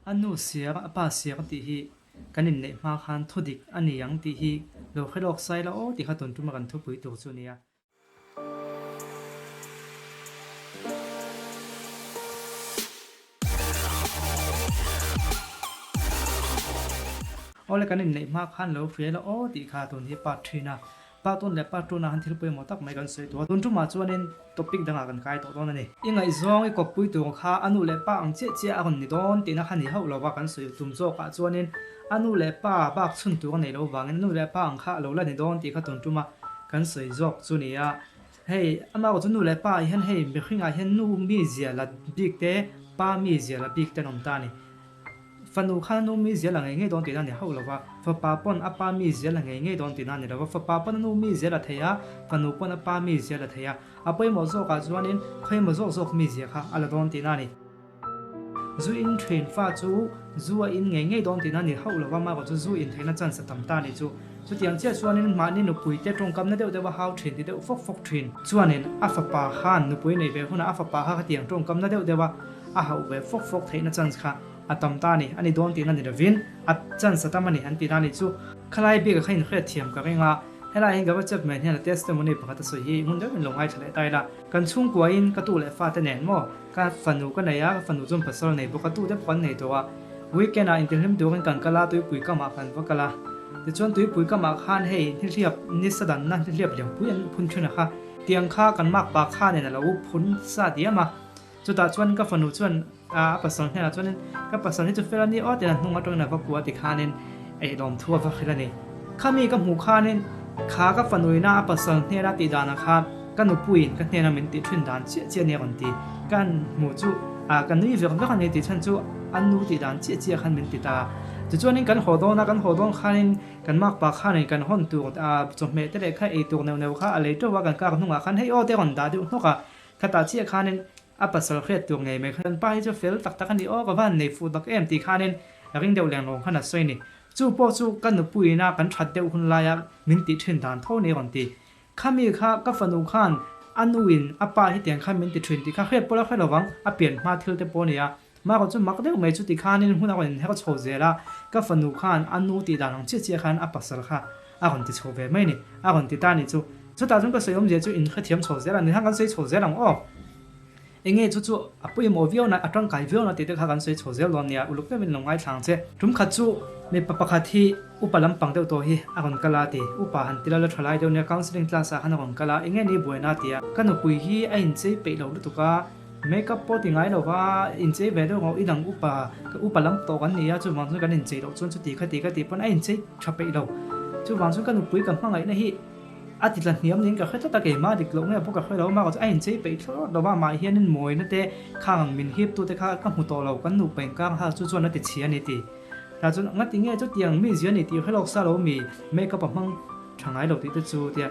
A nu siar, a pa siar tih hi kan inneih hma khan thudik a ni ang tih hi lo hre lawk sai la aw tih kha tun tuma kan thupui tur chu a nia. Awle kan inneih hma khan lo hria ila aw tih kha tun hi part thin a, part one leh part two na han thil pawimawh tak mai kan sawi tawh a, tun tumah chuanin topic dangah kan kai tawh dawn a ni. I ngaihzawng i kawppui tur kha a nu leh pa ang chiah chiah a rawn ni dawn tihna kha ni hauh lova kan sawi tum zawkah chuanin a nu leh pa bak chhun tur a nei lo vangin a nu leh pa ang kha a lo la ni dawn tih kha tun tuma kan sawi zawk chu ni a. Hei, amah erawh chu nu leh pa ah hian hei mihringah hian nu mi zia la bik te, pa mi zia la bik te an awm ta a ni. Fanu khan a nu mi zia la ngei ngei dawn tihna a ni hauh lo va, fapa pawn a pa mi zia la ngei ngei dawn tihna a ni lo va, fapa pawn a nu mi zia la thei a, fanu pawn a pa mi zia la thei a. A pawimawh zawkah chuanin khawimaw zawk zawk mi zia kha a la dawn tihna a ni. Zu in thin fa chu zu a in ngei ngei dawn tihna a ni hauh lo va, amaherawh chu zu in theihna chance a tam ta a ni chu. Chutiang chiah chuanin mahni nupui te tawngkamna deuh deuh a hau thin ti deuh fawk fawk thin. Chuanin a fapa khan nupui nei ve hunah a fapa kha khatiang tawngkamna deuh deuh a a hauh ve fawk fawk theihna chance kha a tam ta a ni. A ni dawn tihna ni lovin a chance a tam a ni an tihna a ni chu. Khalai bik a kha inhriat thiam ka ring a, helai hian Gava Chapman hian a testimony pakhat a sawi hi hmun deuhin lo ngaithla leh ta ila. Kan chhungkuain ka tu leh fate nen maw? Ka fanu ka nei a, ka fanu chuan pasal nei bawk a, tute pawh kan nei tawh a. Weekend ah intihlim turin kan kal a, tuipui kamah kan va kal a. Tichuan tuipui kamah khan hei hnihliap nisa danna hnihliap lianpui an phun thin a kha. Tiang kha kan makpa khanin a lo phun sa diam a. Chutah chuan ka fanu chuan a pasal hnenah chuanin ka pasal hi chu fel a ni aw tiin a hnung atangin a va kuah tikhanin eihlawm thu a va hrilh a ni. Khami ka hmuh khanin kha ka fanuina a pasal hnena tih danah khan ka nupuiin ka hnena min tih thin dan chiah chiah a ni a rawn ti. Ka han hmuh chu ah ka nui vek vek a ni tih chhan chu a nu tih dan chiah chiah khan min ti ta. Tichuanin kan haw dawn a, kan haw dawn khanin kan makpa khanin kan hawn tur ah chawhmeh te leh kha ei tur neuh neuh kha a lei teuh a, kan kar hnungah khan hei aw te a rawn dah deuh hnawk a. Khatah chiah khanin a pasal hriat tur ngei mai khan pa hi chu fel tak tak a ni aw ka van nei fuh tak em tih khanin ring deuh leng lawng khan a sawi ni. Chu pawh chu ka nupuiin a kan that deuh hun laia min tih thin dan tho ni a rawn ti. Khami kha ka fanu khan a nuin a pa hi tiang khan min ti thin tih kha hriat pawh la hre lovang, a pian hma thil te pawh a ni a. Mahrawh chu mak deuh mai chu ti khanin hun a rawn inher chho zel a, ka fanu khan a nu tih dan ang chiah chiah khan a pasal kha a rawn ti chho ve mai ni, a rawn ti ta a nih chu. Chutah chuan ka sawi awmzia chu inhrethiam chho zel a ni, khan kan sawi chho zel ang aw. Enge chu chu a pawimawh viau na, a tangkai viau na tih te kha kan sawi chho zel dawn nia, uluk deuhin lo ngaithla ang che. Tum khat chu mipa pakhat hi upa lampang deuh tawh hi a rawn kal a ti, upa han ti lal a tha lai deuh nia, counselling class ah khan a rawn kal a, enge ni buaina a ti a, ka nupui hi a inchei peih lo lutuk a, make up pawh ti ngai lo va, inchei ve deuh ngawh, i dang upa, upa lam tawh kan ni a, chuvang chuan kan inchei loh chuan chuti kha ti ka tih pawn a inchei tha peih lo, chuvang chuan ka nupui ka hmangaihna hi. A ti tla hniam niin ka hre tlat a, keimah dik loh nge pawh ka hre lo, amah chu a inchei peih thlawt lo va, amah hianin mawina te khang ang min hip tu te kha ka hmu tawh lo, kan nupa inkang ha chu chuan a ti chhia a ni ti. Tah chuan ngati nge chutiang mi zia ni tih hre lawk sa lo mi make up a hmang tha ngai lo tih te chu tia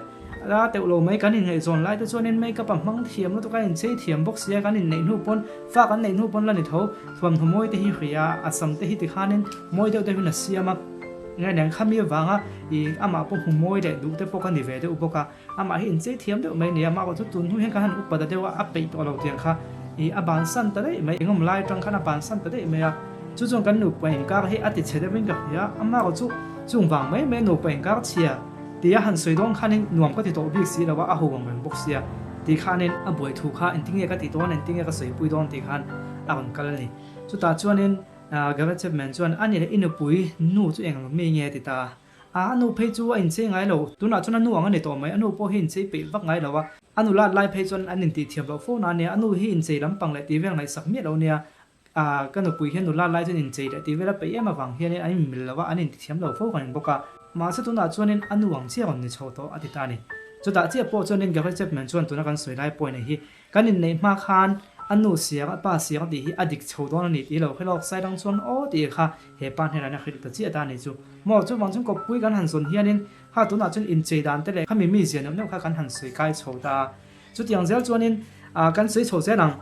a teuh lo mai, kan inngaihzawn lai te chuanin make up a hmang thiam lutuk a, inchei thiam bawk sia, kan inneih hnu pawn fa kan neih hnu pawn la ni tho, thuamhnaw mawi te hi hria a, a sam te hi tikhanin mawi deuh deuhin a siam a. Nge neng kha mi avanga i amah pawh hmu mawi leh duh te pawh ka ni ve deuh bawk a, amah hi inchei thiam deuh mai a ni a, amah pawh chu tun hnu hian ka han upa ta deuh a, a peih tawh lo tiang kha i a bansan ta daih mai, engawm lai atang khan a bansan ta daih mai a, chu chuan kan nupa inkar hi a ti chhe deuhin ka hria, amah pawh chu chung vang mai mai nupa inkar chhia tia han sawi dawn khanin nuam ka ti tawh bik si lo a, a ho ang reng bawk sia tih khanin a buai thu kha engtinge ka tih dawn, engtinge ka sawipui dawn tih khan a rawn kal a ni. Chutah chuanin. Gareth Chapman chuan, A ni leh i nupui nu chu eng mi nge? a ti ta a. A nu phei chu a inchei ngai lo. Tunah chuan a nu ang a ni tawh mai. A nu pawh hi inchei peih vak ngai lo a. A nu lat lai phei chuan an intih thiam loh fo na a nia. A nu hi inchei lampang leh tih vel ngaihsak miah lo nia. Ka nupui hian nu lat lai chuan inchei leh tih vel a peih em avang hianin an inmil lo a, an inti thiam lo fo kan in bawk a. Mahse tunah chuanin a nu ang chiah rawn ni chho tawh, a ti ta a ni. Chutah chiah pawh chuanin Gareth Chapman chuan tuna kan sawi lai point hi Kan inneih hma khan a nu siang a pa siang tih hi a dik chho dawn a ni tih lo hre lawk sai dang chuan aw tih kha he pa hnenah hian a hrilh ta chiah ta a ni chu. Maw chuvang chuan kawppui kan han zawn hianin kha tunah chuan inchei dan te leh khami mi zia neuh neuh kha kan han sawi kai chho ta a. Chutiang zel chuanin kan sawi chho zel ang.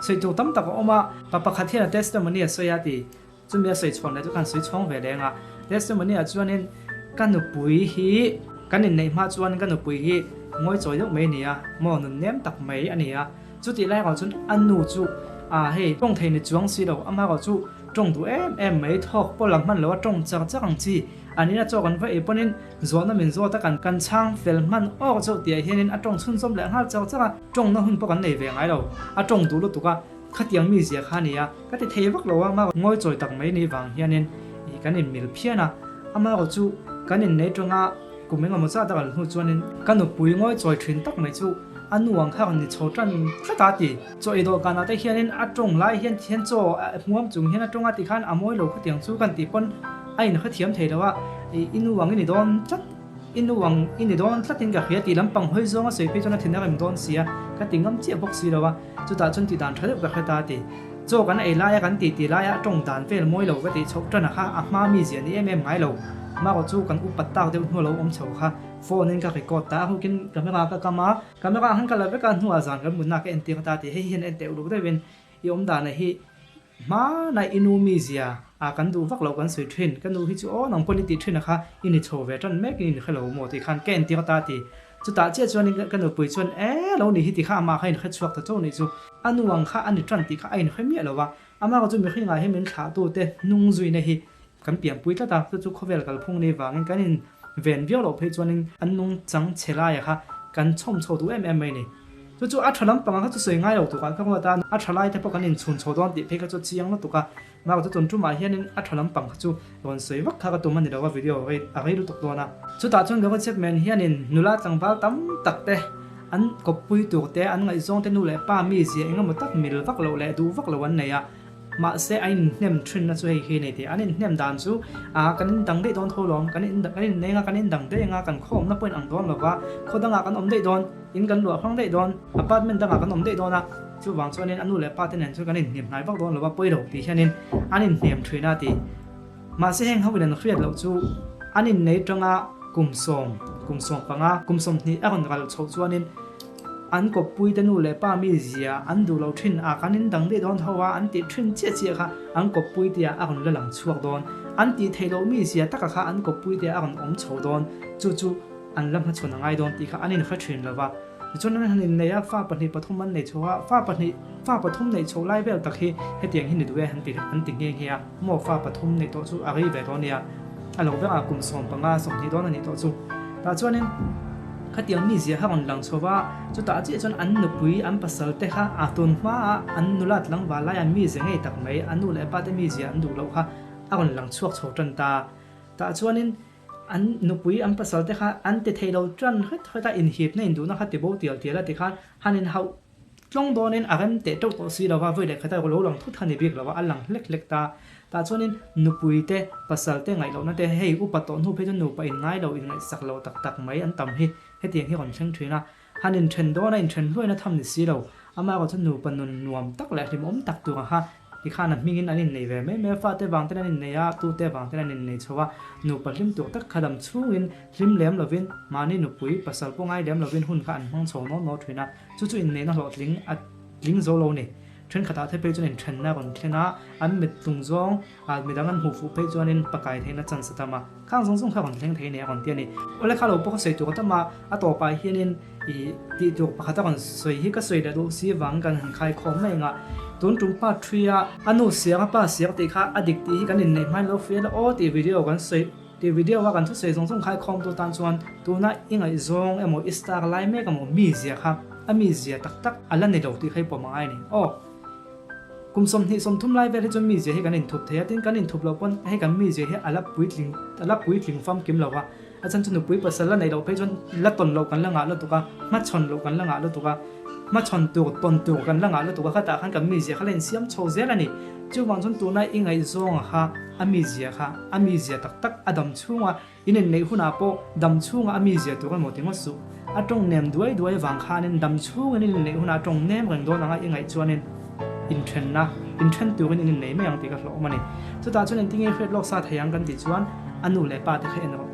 Sawi tur tam tak a awm a, pa pakhat hian a testimony a sawi a ti. Chumi a sawi chhawn leh chu kan sawi chhawng ve leng a. Testimony ah chuanin ka nupui hi kan inneih hma chuan ka nupui hi ngawi chawi deuh mai a ni a, maw nun nem tak mai a ni a. Chutih lai erawh chuan a nu chu A hei, tawng thei ni chuang si lo, amaherawh chu tawng duh em em mai, thawk pawh la hman lo a tawng char char ang chi. An ina chaw kan va ei pawnin zawhna min zawt a, kan kan chhang fel hman awk chauh tihah hianin a tawng chhunzawm leh nghal char char a, tawngna hun pawh kan nei ve ngai lo, a tawng duh lutuk a, khatiang mi zia kha a ni a, ka ti thei vak lo a, amaherawh ngawi chawi tak mai ni vang hianin ih kan inmil phian a, amaherawh chu kan innei tawng a, Kum engemaw zat a kal hnu chuanin ka nupui ngawi chawi thin tak mai chu a nu ang kha rawn ni chho tan tlat a ti. Chaw ei dawhkanah te hianin a tawng lai hian ti hian chaw hmuam chung hian a tawng a ti khan a mawi lo khutiang chu kan tih pawn a inhrethiam thei lo a, i nu ang i ni dawn tlat, i nu ang i ni dawn tlatin ka hria tih lampang hawi zawng a sawi phei chuan a thin a rem dawn si a, ka ti ngam chiah bawk si lo a, chutah chuan tih dan tha deuh ka hre ta a ti. Chaw kan ei laia kan titi laia a tawng dan vel mawi lo ka tih chhoh tan a kha a hma mi zia ni em em ngai lo. Marawh chu kan upat tak deuh hnu a lo awm chho kha phone in ka record ta a hukin camera ka kam a, camera han ka la vek a hnuah zan kan mutna ka entir ta tih hei hian en teh uluk deuhin i awm dan a hi hmana i nu mi zia a kan duh vak lo kan sawi thin ka nu hi chu aw nang pawn i tih thin a kha i ni chho ve tan mek in i hre lo maw tih khan ka entir ta tih chutah chiah chuan ka nupui chuan e lo ni hi ti kha amah kha inhre chhuak ta chauh nih chu. A nu ang kha a ni tan tih kha a inhre miah lo va, amah chu mihringah hi min thlahtute hnung zuina hi kan pianpui tlat a, chu chu khawvel kalphung ni vangin kan in ven viau loh phei chuanin an nungchang chhe laia kha kan chhawm chho duh em em mai a ni. Chu chu a tha lampangah kha chu sawi ngai lo tukah ka ruat a, a tha laite pawh kan inchhun chho dawn tih phei kha chu a chiang lutuk a, mahse chu tun tumah hianin a tha lampang kha chu rawn sawi vak kha ka tum a ni lo a, video a rei lutuk dawn a. Chutah chuan ka WhatsApp men hianin nula tlangval tam tak te, An kawppui tur te, an ngaihzawng te nu leh pa mizia eng emaw tak mil vak loh leh duh vak loh an nei a, mahse a inhnem thinna chu hei hi a ni tih. An inhnem dan chu ah kan indang daih dawn tho lawm, kan in kan inneng a, kan indang daih anga kan khawmna pawh in ang dawn lova, khaw dangah kan awm daih dawn, in kan luah hrang daih dawn, apartment dangah kan awm daih dawn a, chuvang chuanin a nu leh pa te nen chuan kan inhnem hnai vak dawn lova pawi lo tih hianin an inhnem thin a ti. Mahse heng ho in an hriat loh chu an innei tanga kum sawm, kum 15, kum 20 a rawn ral chhoh chuanin an kawppui te nu leh pa mi zia an duh lo thin a, kan in dang daih dawn tho a an tih thin chiah chiah kha an kawppui te ah a rawn la lang chhuak dawn, an tih theih loh mi zia taka kha an kawppui te ah a rawn awm chho dawn, chu chu an la hmachhawn a ngai dawn tih kha an inhre thin lo va. Tichuan an han innei a, fa pahnih pathum an nei chho a, fa pahnih, fa pathum neih chhoh lai vel tak hi hetiang hi ni duh e an ti an ti nghe nghe a, maw fa pathum neih tawh chu a rei ve tawh a nia, a lo berah kum 15, 20 dawn a nih tawh chu. Tah chuanin khatiang mizia kha rawn lang chho va, chutah chiah chuan an nupui, an pasal te kha a tun hmaa an nula tlangval lai an mizia ngei tak mai, an nu leh pa te mizia an duh loh kha a rawn lang chhuak chho tan ta. Tah chuanin An nupui, an pasal te kha an ti thei lo tan hret hret a, inhipna induhna kha ti bo tial tial a ti khan han inhauh tlawng dawnin a rem teh teuh tawh si lo va, vawi leh khat a lo lang thut kha ni bik lo va, a lang hlek hlek ta. Tah chuanin nupui te, pasal te ngaih lohna te, hei upa tawh hnu phei chuan nupa inngai lo, inngaihsak lo tak tak mai an tam hi hetiang hi rawn thleng thin a. Han inthen dawn a, inthen hluaina tham ni si lo. Amaherawh chu nupa nun nuam tak leh hlimawm tak tur ang kha tikhan a hmingin an innei ve mai mai a, fate vang ten an innei a, tute vang ten an innei chho a, nupa hlim tur tak kha dam chhungin hlim lem lovin mahni nupui pasal pawh ngai lem lovin hun kha an hmang chho nawn nawn thin a, chu chu inneihna hlawhtling a tling zo lo ni. Thenkhatah te phei chuan inthenna a rawn thlen a, an mit tlung zawng ah midang an hmuh fuh phei chuanin pakai theihna chance a tam a, khang zawng zawng kha a rawn thleng thei a ni a rawn ti a ni. Awle kha lo pawh ka sawi tur a tam a, a tawpah hianin ih tih tur pakhat a rawn sawi hi ka sawi leh duh si vang kan han khai khawm mai ang a, tun tum pa thui a, a nu siar a pa siar tih kha a dik tih hi kan inneih hmain lo fial a aw tih video kan sawi tih video a kan thusawi zawng zawng khai khawm tu tan chuan tuna i ngaihzawng emaw i star lai mek emaw mizia kha a mizia tak tak a la ni lo tih kha i pawm a ngai a ni aw. Kum 20 30 lai vel hi chuan mizia hi kan inthup thei a, tin kan inthup loh pawn hei kan mizia hi a la puitling a la puitling famkim lo va, a chhan chu nupui pasal la neih loh phei chuan la tawn loh kan la ngah lutuk a, hmachhawn loh kan la ngah lutuk a, hmachhawn tur tawn tur kan la ngah lutuk a, khatah khan kan mizia kha la insiam chho zel a ni. Chuvang chuan tuna i ngaihzawnga kha a mizia kha a mizia tak tak a dam chhunga In inneih hunah pawh dam chhunga a mizia tur emaw ti ngawt suh. A tawng nem duai duai avang khanin dam chhungin in inneih hunah a tawng nem reng dawn anga i ngaih chuanin inthenna, inthen turin in innei mai ang tih ka hlawhawm a ni. Chutah chuan engtinge hriat lawk sa thei ang kan tih chuan a nu leh pa te kha en rawh.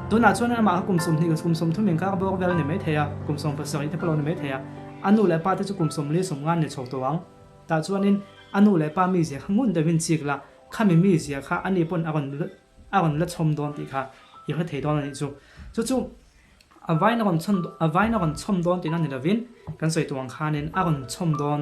Tunah chuan amah kha kum 20 kum 30 inkar bawr vel a ni mai thei a, kum 70 te pawh lo ni mai thei a. A nu leh pa te chu kum 40 50 ni chho tawh ang. Tah chuanin a nu leh pa mizia kha ngun deuhin chik la, khami mizia kha ani pawn a rawn a rawn la chhawm dawn tih kha i hre thei dawn a nih chu. Chu chu a vain a rawn chhawn a vain a rawn chhawm dawn tihna ni lovin kan sawi tur ang khanin a rawn chhawm dawn.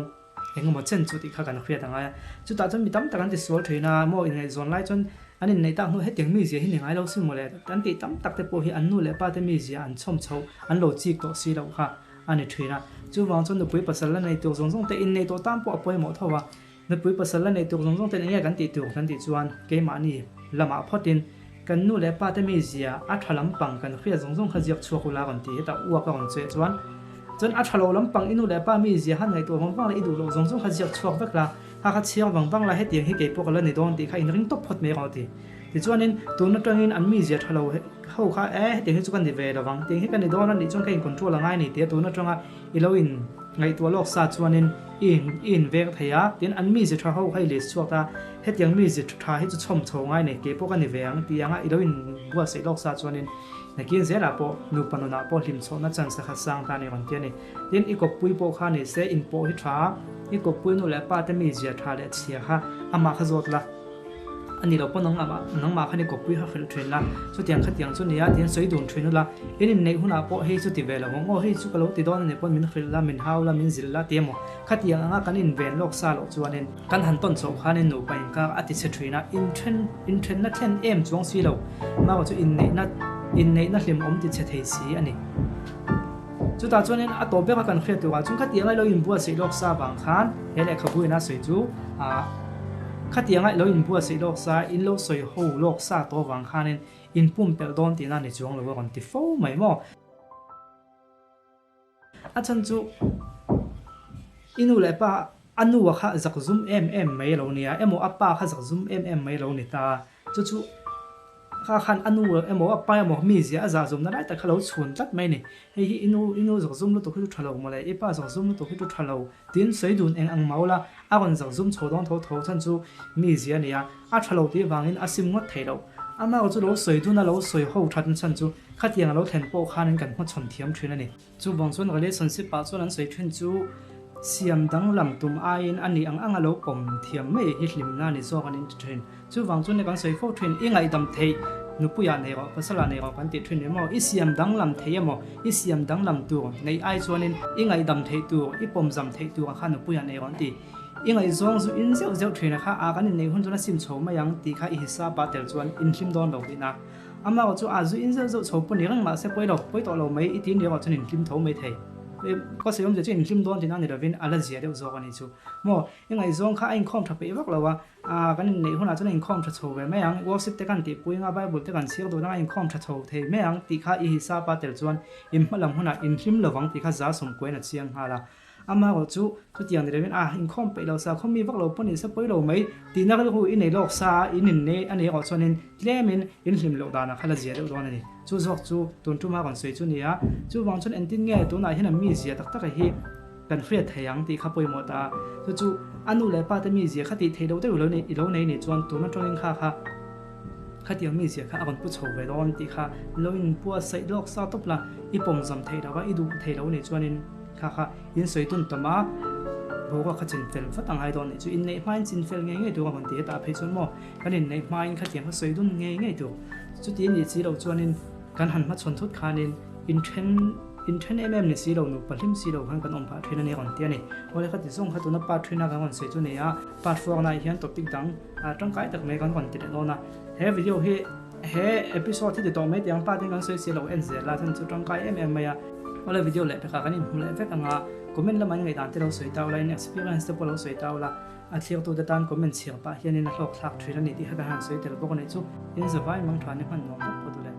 Eng emaw chen chu tih kha kan hriat a ngai a. Chutah chuan mi tam tak an ti sual thin a, maw inngaihzawn lai chuan an inneih tak hnu hetiang mizia hi ni ngai lo sin mawle an tih tam tak te pawh hi an nu leh pa te mizia an chhawm chho an lo chik tawh si loh kha a ni thin a. Chuvang chuan nupui pasal la nei tur zawng zawng te innei tawh tan pawh a pawimawh tho a. Nupui pasal la nei tur zawng zawng ten enge kan tih tur kan tih chuan keimahni lamah phawtin kan nu leh pa te mizia a tha lampang kan hriat zawng zawng kha ziak chhuak ula rawn ti hetah uak a rawn cheh chuan chuan a tha lo lampang i nu leh pa mizia han ngaihtuah vang vang leh i duh loh zawng zawng kha ziak chhuak vek la kha kha chhiar vang vang la hetiang hi kei pawh ka la ni dawn tih kha inring tawp phawt mai rawh ti tichuanin tun atangin an mizia tha lo ho kha e hetiang hi chu ka ni ve lovang tiang hi ka ni dawn a nih chuan ka in control a ngai ni tia tun atanga I lo in ngaihtuah lawk sa chuanin i in i in veng thei a, tin an mize tha ho kha i list chhuak a, hetiang mize tha hi chu chhawm chho ngai nei kei pawh ka ni ve ang tih anga i lo in buatsaih lawk sa chuanin nakin zelah pawh nupa nunah pawh hlim chhohna chance kha sang ta a ni rawn ti a ni. Tin i kawppui pawh kha ni se in pawh hi tha a, i kawppui nu leh pa te mizia tha leh chhia kha amah kha zawt la. A ni lo pawh nangmah nangmah khan i kawppui kha hrilh thin la, chutiang khatiang chu nia tiin sawi dun thin ula, in inneih hunah pawh hei chu ti ve lo ang aw, hei chu ka lo ti dawn a nih pawhin min hrilh la, min hau la, min zilh la ti emaw khatiang anga kan inven lawk sa loh chuanin kan han tawn chhoh khanin nupa inkar a ti chhe thin a, inthen inthenna thlen em chuang si lo, marawh chu inneihna inneihna hlimawm ti chhe thei si a ni. Chutah chuanin a tawp beka kan hriat turah chuan khatianga i lo inbuatsaih lawk sa vang khan he lehkhabu ina sawi chu ah khatianga i lo inbuatsaih lawk sa in lo sawi ho lawk sa tawh vang khanin in pumpelh dawn tihna a ni chuang lo a rawn ti fo mai maw. A chhan chu i nu leh pa a nu a kha zak zum em em mai lo nia emaw a pa kha zak zum em em mai lo ni ta chu chu Kha khan a nu emaw a pa emaw mi zia a zah zawmna lai tak kha lo chhun tlat mai a ni. Hei hi i nu i nu zawk zum lutuk hi chu tha lo mawle, i pa zawk zum lutuk hi chu tha lo tiin sawi dun eng ang mau la, a rawn zawk zum chho dawn tho tho chhan chu mi zia a ni a, a tha lo tih vangin a sim ngawt thei lo. Amah chu lo sawi dun a lo sawi ho that na chhan chu khatiang a lo thlen pawh khanin kan hmachhawn thiam thin a ni. Chuvang chuan relationship ah chuan an sawi thin chu siam danglam tum aiin a nih ang anga lo pawm thiam mai hi hlimna a ni zawk an inti thin. Chuvang chuan kan sawi fo thin, i ngaihdam theih nupuiah nei rawh, pasalah nei rawh kan tih thin emaw, i siam danglam thei emaw, i siam danglam tur neih ai chuanin i ngaihdam theih tur, i pawmzam theih tur kha nupuiah nei rawh an ti. I ngaihzawng zu in zeuh zeuh thin a kha a kan inneih hun chuan a sim chho mai ang tih kha i hisap ah tel chuan inhlim dawn lo tihna. Amah chu a zu in zeuh zeuh chho pawh ni reng mahse pawi lo, pawi tawh lo mai i ti ni erawh chuan inhlim tho mai thei. Ka sawi awmzia chu inhlim dawn tihna ni lovin a la zia deuh zawk a ni chu. Maw, i ngaihzawng kha a inkhawm tha peih vak lo a, aa kan inneih hunah chuan a inkhawm tha chho ve mai ang, worship te kan tihpui anga Bible te kan chhiar dun anga a inkhawm tha chho thei mai ang tih kha i hisapa tel chuan inhma lam hunah inhlim lovang tih kha za sawmkuain a chiang nghal a. Amaherawh chu chutiang ni lovin a inkhawm peih lo sa, khawmi vak lo pawh ni se pawi lo mai tihna rilru i nei lawk sa a, in innei a ni erawh chuanin tlemin in hlim loh danah kha la zia deuh dawn a ni. Chu zawk chu tun tuma rawn sawi chu ni a, chuvang chuan engtin nge tunah hian an mizia tak taka hi kan hriat thei ang tih kha pawimawh ta a, chu chu a nu leh pa te mizia kha tih theih loh deuh i lo nei nih chuan tun atangin kha kha khatiang mizia kha a rawn pu chho ve dawn tih kha lo inbuatsaih lawk sa tawp la, i pawmzam theih loh a, i duh theih loh nih chuanin. Kha kha in sawi tun tam a, boruak kha chinfel vat a ngai dawn nih chu inneih hmain chinfel ngei ngei tur a rawn ti hetah phei chuan maw kan inneih hmain khatiang kha sawi dun ngei ngei tur chuti nih si loh chuanin kan han hmachhawn thut khanin inthen inthen em em ni si lo nupa hlim si lo khan kan awm phah thin a ni a rawn ti a ni. Awle kha ti zawng kha tuna part thina kan rawn sawi chu ni a, part four naah hian topic dang tangkai tak mai kan rawn ti leh dawn a, he video hi he episode hi ti tawh mai teh ang part in kan sawi si lo en zel a chuan chu tangkai em em mai a. Awle video leh pekah kan inhmu leh vek anga comment lamah in ngaihdan te lo sawi ta ula in experience te pawh lo sawi ta ula a thlir tu te tan comment chhiar pah hianin a hlawk thlak thin a ni tih kha kan han sawi tel bawk a nih chu in zavai mang tha ni hman nuam vek phawt ule.